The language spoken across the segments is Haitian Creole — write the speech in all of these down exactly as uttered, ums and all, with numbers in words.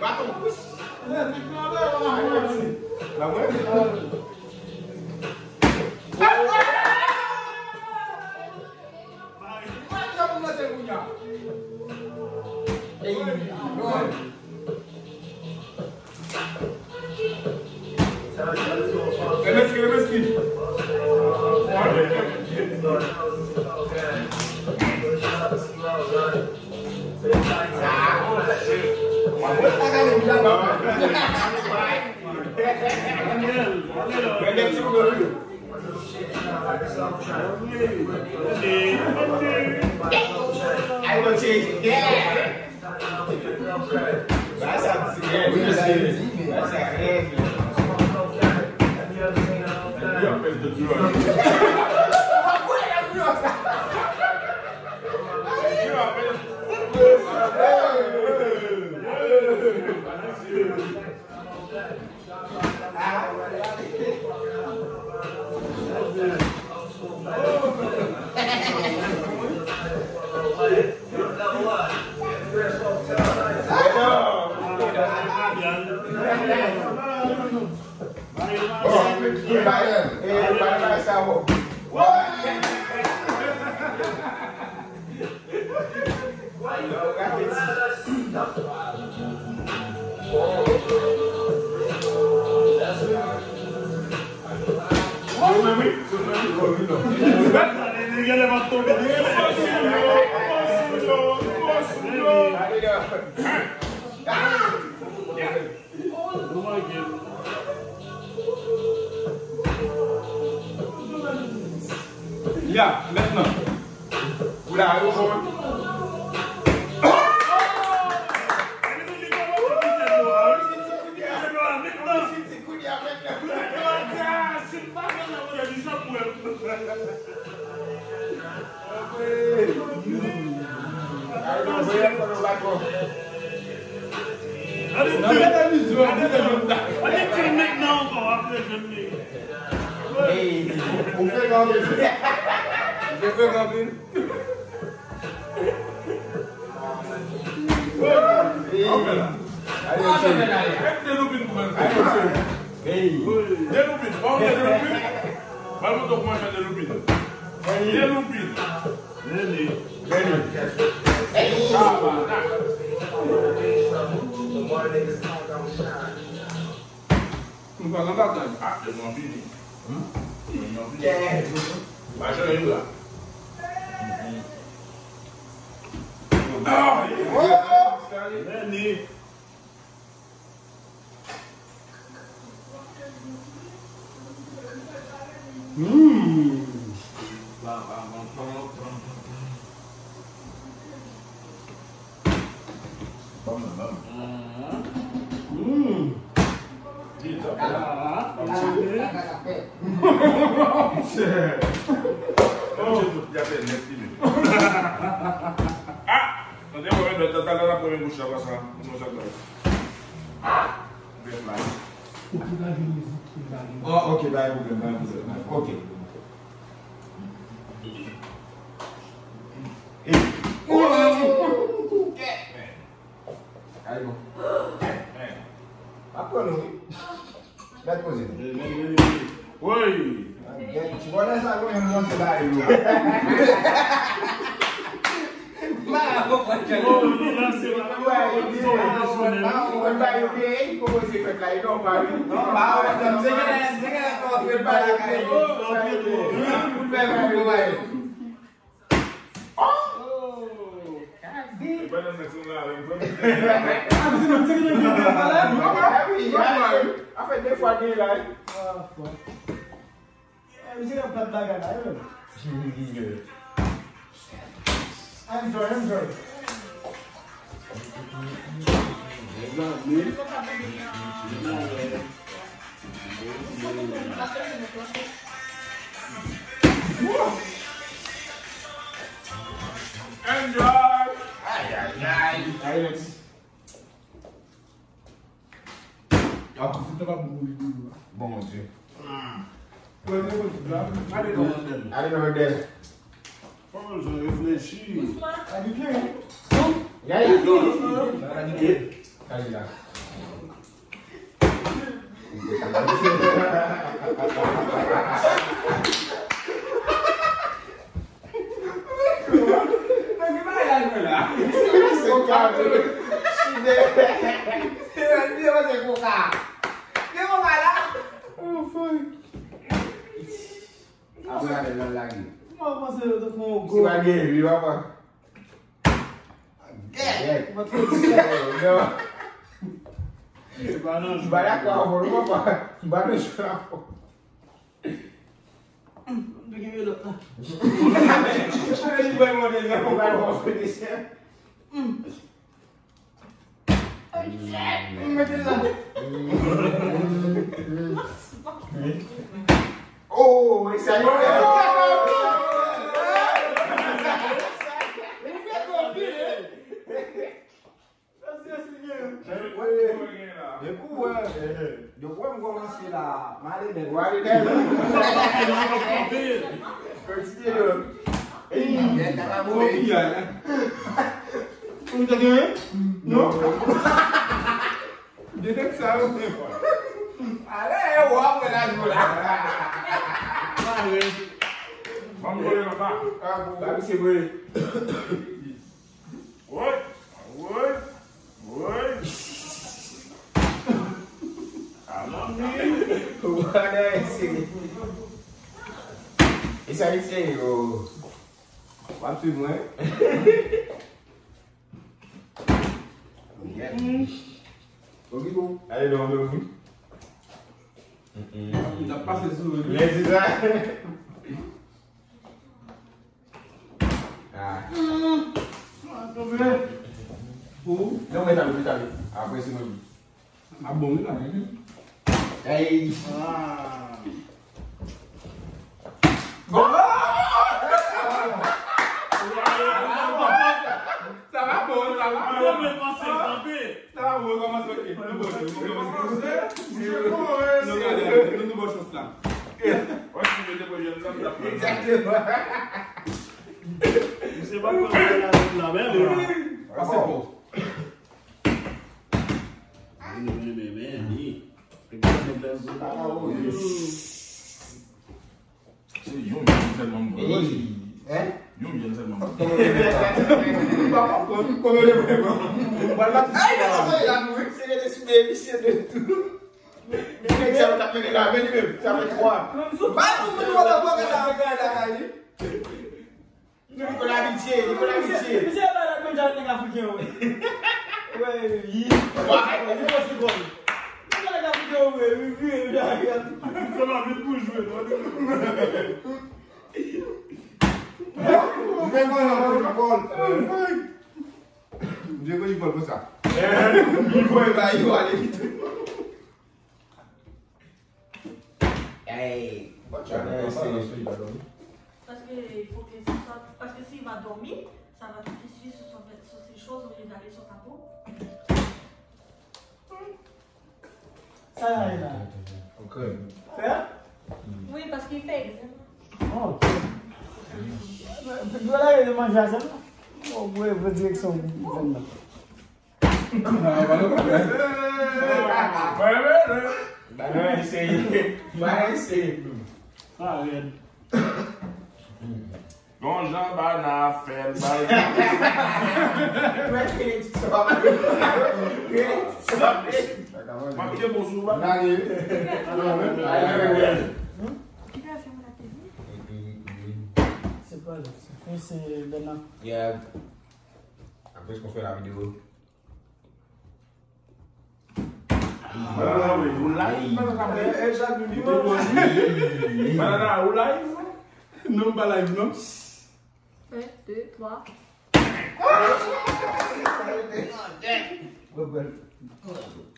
Baton. Ay, mwen, ti, yeah. Ba sa ti, yeah, mwen, ti, ba sa, yeah. Ya, mentnan. Ou la, yo fò. Hey, ou fè anpil. Ou fè anpil. Hey. Ale, cheri. Ale, cheri. Hey. Deloupin, pa w fè deloupin. Ba m montre w kòman fè deloupin. Deloupin. Vini. Vini. Nou pa nan batay. Ah, depi w vini. Hmm? Depi w vini. Pa chanje la. Ah! Vini. Hmm. Hmm. Ah! Tande, mwen menm, tata la, la premye bouch la, konsa. Konsa, konsa. Bèl flash. Ou ki pa jwe mizik, ki pa jwe. Oh, ok, pa gen pwoblèm, pa gen pwoblèm. Ok. Ay, bon. Pa pran nou, wi. Mèt poze. Woy! Ti bòlè sa yo menm monte ba yo. Ma konprann ke. Oh, li lanse la. Mwen ba yo de, li kòmanse fèt la, e nòmal. Non, ba yo, se gen, se gen antre ba yo. Pou fè ba yo. Oh! Anfen, de fwa gen la. Enjoy, enjoy. Enjoy! Ay, ay, ay! Ay, Alex. Bon Dieu. Ale nan dèyè. Fò nou bezwen reflechi. Doucement. Doucement. Doucement. Doucement. Doucement. Apre avèk lòt lagi. Mwen panse yo te fè yon gwo. Si pa gen vi, papa. Gèt. Mwen te di sa. Non. Ba dakò avè w, papa. Ba nou chwa. Mwen te gen lòt la. Li bay mwen de zan, li bay mwen de zan. Oh, e sa yo. Depi w wè, depi w wè m kòmanse la, m ale nèt. Ou ale nèt. Fè ti de lòt. Ey, kopi a. Ou te genyen? Non? De nèg sa yo. Ale, e w ap wè la jou la. Ale. Ban m kole anba. Ba misye kole. Woy! Woy! Woy! Wadè, mesye. E sa, mesye, yo. W ap swiv mwen. Ok, bon. Ale, non, non. N ap pase sou. Lè se sa. Ou? Non, mwen tande, mwen tande. Apre se mwen. A bon, wi, la. Ey. Sa va bon, sa va bon. Sa va bon, kòmanse, ok. Nou bon, nou bon. Nou gade, nou, nou bon chans la. Egzakteman. Misye pa pran la, la, men, men. Pase bon. Se yon jèn sèlman m wè. Ey. Hein? Yon jèn sèlman m wè. Kòman w leve sa? M pa konprann. Kòman w leve sa? M pral la touche la. Ay, la, nou, se de sou de misye de tou. Men nèg sa yo t ap mennen la, men li menm, sa fè twa. Ba nou moun wòl anpil sa ap fè la, li. Li konn abitye, li konn abitye. Misye pa la menm jan nèg afriken yo. Wè, yi. Wè, yi posibòl. Misye nèg afriken yo, wè, wi, wi, wi. Sa va vit pou jwe, non? Men non, non, non, non. Mwen konn li vòl konsa. Li voye bay yo ale vit. Ey. Paske fò ke se swa, paske si li va dòmi, sa va tout de suite sur son, sur ses choses au lieu d'aller sur sa peau. Sa la ye la. Ok. Fè? Wi, paske li fè egzèm. Ok. Dwe la ye manje a sèlman. Bon, vre, vre direksyon egzèm nan. Mwen eseye. Mwen eseye. Sa rèd. Gon jan bana fè l bay. Mwen eseye ti sòp. Eseye ti sòp. Mwen eseye bon sou bana. Se pa lè. Se Bernard. Yeah. Apre, se konsa la videyo. Banana, ou live, banana, ou live? Banana, ou live? Non, m pa live, non. Un, deux, trois.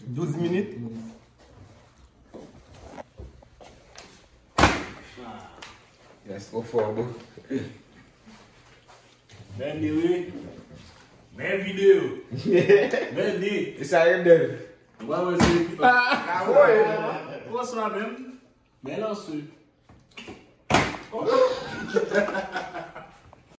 Douz minit. Yes, o fò, bro. Bèl li, wi. Bèl videyo. Bèl li. E sa, Randall? Mwen, mwen, se ekip la. Ah, wi. Bonswa, menm. Bèl ansou.